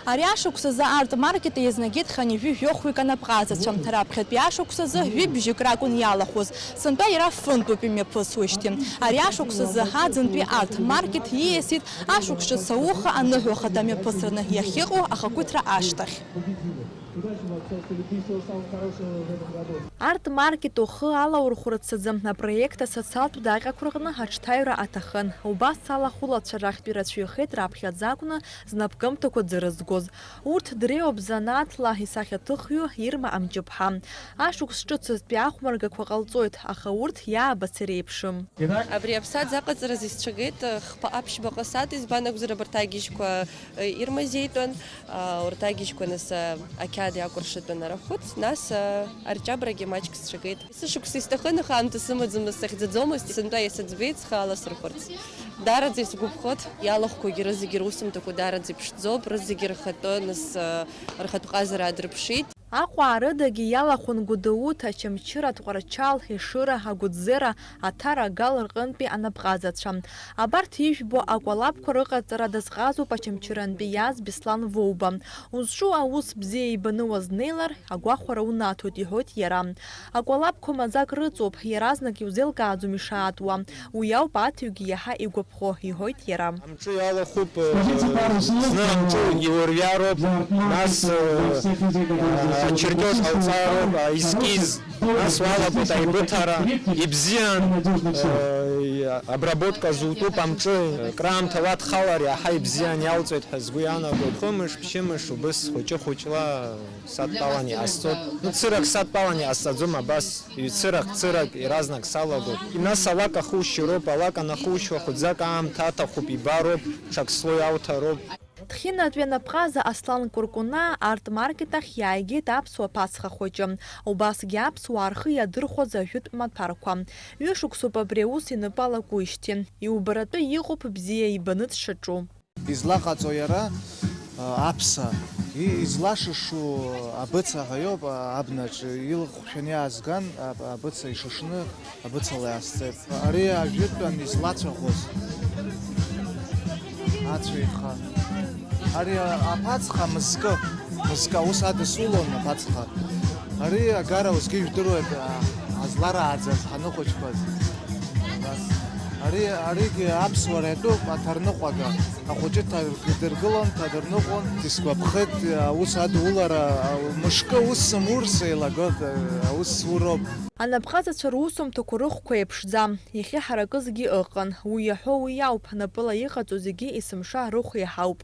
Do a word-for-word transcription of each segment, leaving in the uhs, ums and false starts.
Ари ашықәс азы Art Market еизнагеит хынҩажәи жәохәҩык анапҟазацәа. Раԥхьатәи ашықәс азы жәибжьык ракәын иалахәыз. Сынтәа иара фынтәоуп имҩаԥысуеижьҭеи. Ари ашықәс азы аӡынтәи Art Market ииасит ашықәс ҿыц ауха аныҳәа хада мҩаԥысраны иахьыҟоу ахақәиҭра ашьҭахь. Art Market ухы алаурхәрыцаӡам апроект асоциалтә даҟьақәа рҟны аҽҭаҩра аҭахын. Убас ала ахәылацәа рахьтә ирацәаҩхеит раԥхьаӡа акәны знапкымҭақәа ӡы рызгоз. Урҭ дреиуоуп занааҭла исахьаҭыхҩы Ирма Амҷыԥҳа. Ашықәс ҿыцызтәи ахәмаргақәа ҟалҵоит, аха урҭ иаабац иреиԥшым. Абри аԥсаӡ аҟаҵаразы исцәагеит, хԥа-, аԥшьбаҟа сааҭ, избан акәзар, абарҭ агьежьқәа, э, ирмазеитәын, а, урҭ агьежьқәа нас, а, ақьаад иакәыршатәын арахәыц, нас, а, арҷабрагьы маҷк сцәагеит. Сышықәса исҭахын, аха аамҭа сымаӡамызт, сахьӡаӡомызт, сынтәа иасыӡбеит, схы аласырхәырц. Даараӡа исгәаԥхоит, иалахәқәагьы рызегьы русумҭақәа даараӡа иԥшӡоуп, рызегьы рхатәы, нас, а, рхатә ҟазара аадырԥшит. Аҟәа аарыдагьы иалахәын Гәдоуҭа, Очамчыра, Тҟәарчал, Ешыра, Агәыӡера, Аҭара, Агал рҟынтәи анапҟазацәа. Абарҭ ижәбо акәалаԥқәа рыҟаҵара дазҟазоуп Очамчырантәи иааз Беслан Воуба. Узҿу аус бзиа ибаны уазнеилар, агәахәара унаҭоит, иҳәоит иара. Акәалаԥқәа маӡак рыҵоуп, иаразнак иузеилкааӡом ишаатуа. Уи ауп аҭыҩгьы иаҳа игәаԥхо, иҳәоит иара. Амҿы иалахәуп, э, зны амҿы иурҩароуп, нас, э, э, ачертиож ҟауҵароуп, аескиз, нас уалагоит аибыҭара, ибзиан, э, обработка зутәуп амҿы, краамҭа уадхалар иаҳа ибзиан иалҵуеит ҳәа сгәы иаанагоит. Хымш, ԥшьымш, убыс хәыҷы-хәыҷла садтәалан иҟасҵоит. Ну, цырак садтәалан иҟасҵаӡом, абас. Ҩ-цырак, цырак, иаразнак салагоит. Нас алак ахушьароуп, алак анахушьуа, хәыӡак аамҭа аҭахуп, ибароуп, ҽак слоу иауҭароуп. Ҭхьынатәи анапҟаза Аслан Кәыркәынаа Art Market ахь иааигеит аԥсуа Ԥацха хәыҷы. Убасгьы аԥсуаа рхы иадырхәаз ажәытә маҭәарқәа. Ҩышықәсоуп абри аус инапалакуижьҭеи. Иубаратәы иҟоуп бзиа ибаны дшаҿу. Излаҟаҵо иара, а, аԥса, и-, излашышу абыца ҳәа иоуп, а, абнаҿ илыхәшәаны иаазган, а, абыца ишышны, абыцала иаасҵеит. Ари ажәытәан излацәаӷәоз ацәеиха. Ари, а, аԥацха мызкы, мызкы аус адысулон аԥацха. Ари агара усгьы ижәдыруеит, а, ҳазларааӡаз, ҳаныхәыҷқәаз. Абас. Ари, аригьы аԥсуара иатәуп, аҭарныҟәага. Ахәыҷы ҭа-, дыргылон, дҭадырныҟәон. Исгәаԥхеит, аус адулара, а, мышкы аус зымур сеилагоит, а, аус зуроуп. Анапҟазацәа русумҭақәа рыхәқәа еиԥшӡам. Иахьа ҳаракызгьы ыҟан. Уи иаҳәо уи ауп, напыла иҟаҵо зегьы есымша рыхә иаҳауп.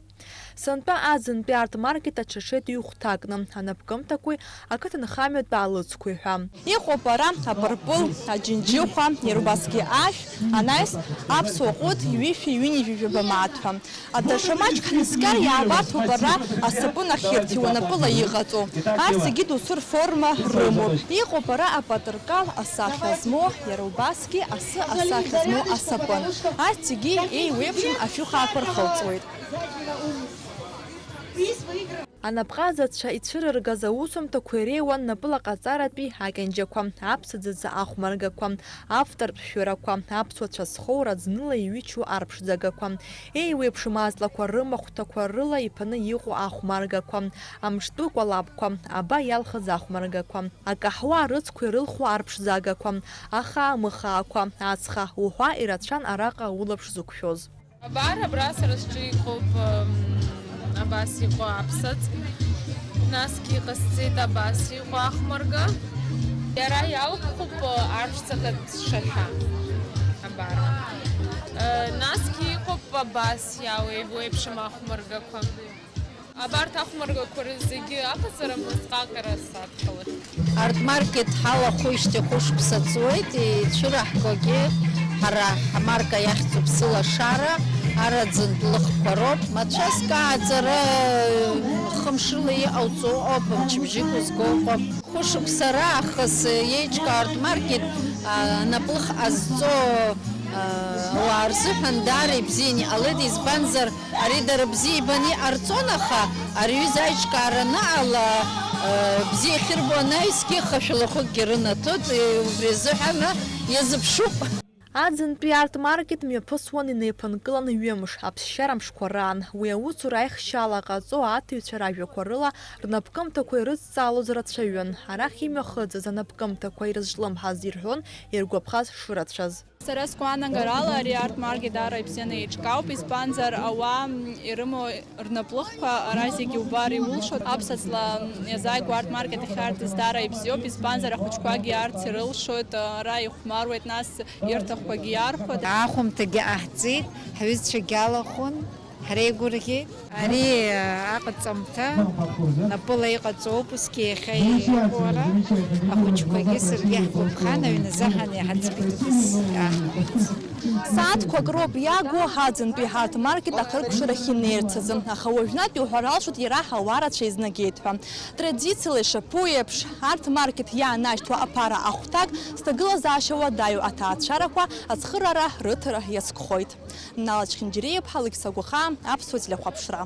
Сынтәа аӡынтәи Art Market аҽашеит ҩ-хәҭакны, анапкымҭақәеи ақыҭанхамҩатә аалыцқәеи ҳәа. Иҟоуп ара апырпыл, аџьынџьыхәа, иара убасгьы ашә, анаҩс аԥсуа ҟәыд ҩышәи ҩынҩажәи жәаба мааҭ ҳәа. Адаша маҷк ҳнаскьар иаабарҭоуп ара асапын ахьырҭиуа напыла иҟаҵоу. Арҭ зегьы доусы рформа рымоуп. Иҟоуп ара апатыркал асахьа змоу, иара убасгьы асы асахьа змоу асапын. Арҭ зегьы еиуеиԥшым ашәыхаақәа рхылҵуеит. Анапҟазацәа ицәырыргаз аусумҭақәа иреиуан напылаҟаҵаратәи акьанџьақәа, аԥсаӡаӡа ахәмаргақәа, автортә шәырақәа, аԥсуа цәа зхоу раӡныла иҩычоу арԥшӡагақәа, еиуеиԥшым аҵлақәа рымахәҭақәа рыла иԥаны иҟоу ахәмаргақәа, амҿтәы кәалаԥқәа, аба иалхыз ахәмаргақәа, акаҳуа арыцқәа ирылху арԥшӡагақәа, ахаа-мыхаақәа, ацха уҳәа ирацәан араҟа улаԥш зықәшәоз. Абар, абра сара сҿы иҟоуп, м, абас иҟоу аԥсаӡ, насгьы иҟасҵеит абас иҟоу ахәмарга. Иара иалхуп, ы, арԥшӡаҟа дшашәа. Абар. Ы, насгьы иҟоуп абас иауеиуеиԥшым ахәмаргақәа. Абарҭ ахәмаргақәа зегьы аҟаҵара мызҟаҟара садхалахьеит. Art Market ҳалахәижьҭеи хәышықәса ҵуеит, ицәыраҳгогьы ҳара ҳмарка иахьӡуп сылашара, араӡынтә лыхқәа роуп. Мацәазк ааӡара хымшыла иҟауҵо ыҟоуп, мчыбжьык узго ыҟоуп. Хәышықәса раахыс иеиҿкаау Art Market, а, анаплых ҟазҵо, а, ауаа рзыҳәан даара ибзианы иҟалеит, избанзар, ари дара бзиа ибаны иҟарҵон, аха ари аҩыза аиҿкаара анаҟала, э, бзиа ахьырбо анаҩсгьы хашәалахәыкгьы рынаҭоит, э, убри азыҳәан иазыԥшуп. Аӡынтәи Art Market мҩаԥысуан инеиԥынкылан ҩымш, аԥсшьара мшқәа раан. Уи аусура аихшьаала ҟаҵо аҭыҩцәа ражәақәа рыла рнапкымҭақәа ирыдҵаалоз рацәаҩын. Арахь имҩахыҵыз анапкымҭақәа ирызҿлымҳаз ирҳәон иргәаԥхаз шырацәаз. Сара сгәаанагарала ари Art Market даара ибзианы еиҿкаауп, избанзар ауаа ирымоу рнаплыхқәа ара зегьы убар иулшоит. Аԥсаҵла иазааигәоу Art Market ахьаартыз даара ибзиоуп, избанзар ахәыҷқәагьы аарц ирылшоит, ара ихәмаруеит, нас ирҭахқәагьы иархәоит. Аахәамҭагьы ҟаҳҵеит, ҳҩызцәагьы алахәын, ҳреигәырӷьеит. Ари аҟаҵамҭа напыла иҟаҵоуп, усгьы иахьа иҟоу ара. Ахәыҷқәагьы саргьы ҳгәаԥхан, аҩны заҳан иаҳаӡбеит убас аахәамҭ. Сааҭқәак роуп иагу ҳаӡынтәи ҳарҭ маркет ахыркәшарахь инеирц азы, аха уажәнатәи уҳәар алшоит иара ҳауа рацәа изнагеит ҳәа. Традициала ишаԥу еиԥш, ҳарҭ маркет иаанашьҭуа аԥара ахәҭак зҭагылазаашьа уадаҩу аҭаацәарақәа ацхыраара рыҭара иазкхоит. Нала Чхинџьириа-иԥҳа, Алықьса Гәахаа, Аԥсуа телехәаԥшра.